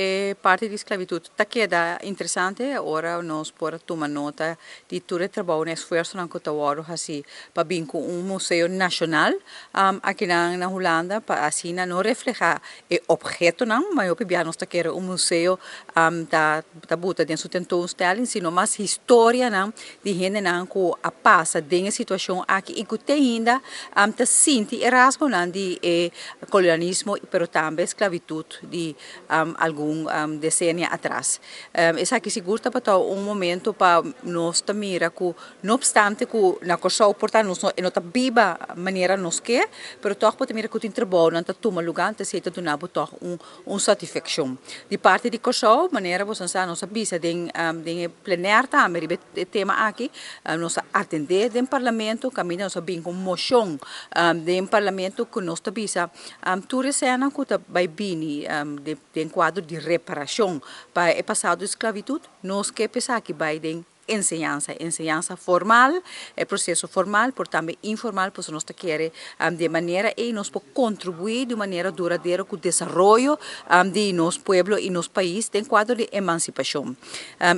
E parti di sklabitut ta keda interesante ora nos por a tuma nota di tur e trabou en esfuersonan ku ta wòrdu hasi pa bin ku un museo nashonal akinan na Hulanda pa asina no reflehá e ophetonan. Mayor p'e nos ta kere un museo ta buta den su tentoonstelling, sino mas historianan di hendenan ku a pasa den e situashon aki i ku te ainda ta sinti e rasgonan di e kolonialismo pero tambe sklabitut di algun desenia atras. Esaki sigur tabata un momento pa nos ta mira ku no opstante ku na Kòrsou por ta nos no ta biba manera nos ke, pero tòg bo ta mira ku tin trabounan ta tuma lugá, entonces esei ta duna bo tòg un satisfakshon. Di parti di Kòrsou, manera boso sa nos a bisa den e plenair tambe riba e tema aki, nos a atendé den parlamento kaminda nos a bin ku un moshon den parlamento ku nos ta bisa tur e sènan ku ta bai bini den kuadro di reparashon pa e pasado di sklabitut, nos ke pa esaki bai den enseñansa, enseñansa formal, e proseso formal por tambe informal, pasobra nos ta kere di e manera ei nos por kontribuí di un manera duradero ku desaroyo di nos pueblo i nos pais den kuadro di emansipashon.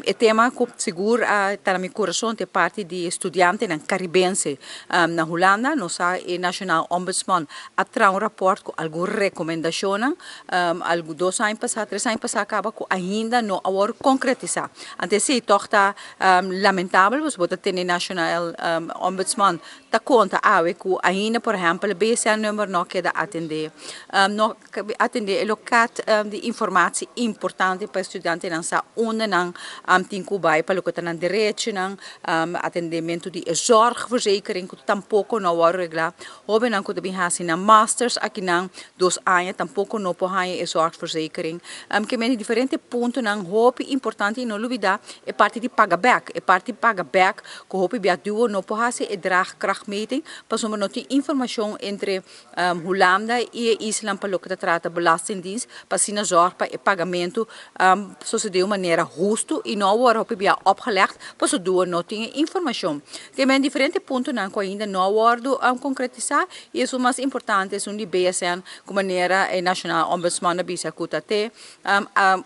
E tema ku sigur a ta na mi kurason ta e parti di studiantenan karibense na Hulanda. Nos sa e Nationaal Ombudsman a traha un rapòrt ku algun rekomendashonnan algun dos aña pasá, tres aña pasá kaba ku ainda no a wòrdu konkretisá. Anto esei tòg ta lamentabel pasobra bo ta tene Nationaal Ombudsman ta konta awe ku ainda por ehèmpel e BSN-nummer no keda atendé, no atendé e loket di informatie importante pa e studiantenan sa unda nan tin ku bai pa loke ta nan derechonan, atendementu di e zorgverzekering ku tampoko no a wòrdu reglá. Hóbennan ku ta bin hasi nan masters akinan dos aña tampoko no por haña e zorgverzekering. Ke mende diferente puntonan hopi importante i no lubidá e parti di paga bèk. E parti di paga bèk ku hopi bia duo no por hasi e draagkrachtmeting pasobra no tin informashon entre Hulanda i e islanan pa loke ta trata belastingdienst pa asina zòrg pa e pagamentu sosodé di un manera hustu i no a wòrdu hopi bia opgelegd pasobra duo no tin e informashon. Tin men diferente puntonan ku ainda no a wòrdu konkretisá i esun mas importante esun di BSN ku manera e Nationale Ombudsman a bisa ku ta te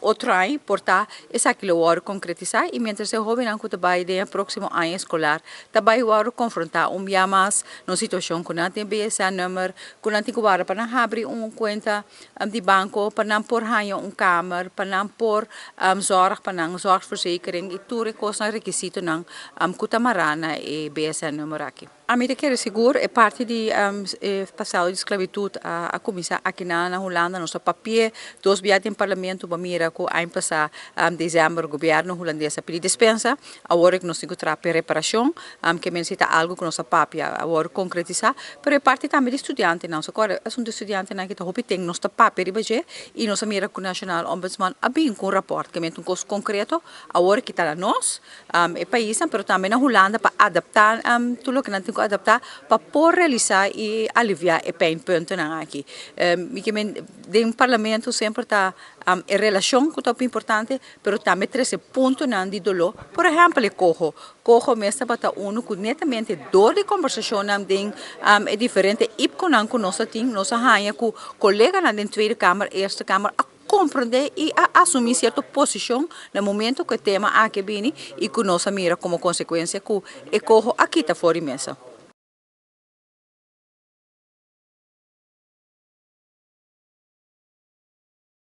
otro aña por ta esaki lo wòrdu konkretisá i mientras e hóbennan ku ta bai den e próksimo aña eskolar ta bai wòrdu konfrontá un bia mas na un situashon ku nan tin BSN number ku nan tin ku warda pa nan habri un kuenta di banko pa nan por haña un kamer pa nan por zòrg pa nan zorgverzekering i tur e kosnan rekisitonan ku ta mará na e BSN number aki. Ami ta kere sigur e parti di e pasado di sklabitut a kuminsá akinan na Hulanda. Nos a papia dos bia den parlamento bo mira ku aña pasá desèmber gobièrnu hulandes a pidi despensa. Awor nos tin ku traha pa e reparashon ke men si ta algu ku nos a papia awor konkretisá. Pero e parti tambe di studiantenan. So kòrda asuntu di studiantenan ki ta hopi ten nos ta papia riba dje i nos a mira ku Nationale Ombudsman a bin ku un rapòrt ke men ta un kos konkreto awor ki ta na nos. E paisnan pero tambe na Hulanda pa adaptá tur loke nan tin ku adaptá pa por realisá i aliviá e pijnpuntennan aki. Mi ke men den parlamento semper ta e relashon ku ta hopi importante pero tambe trese puntonan di doló. Por ehèmpel e koho. Koho mes tabata unu ku netamente dor di kombersashonnan den e diferente ipkonan ku nos a tin nos a haña ku koleganan den Tweede Kamer, Eerste Kamer a Komprendé i a asumí sierto posishon na momento ku e tema aki a bini i ku nos a mira komo konsekuensia ku e koho a kita for di mesa.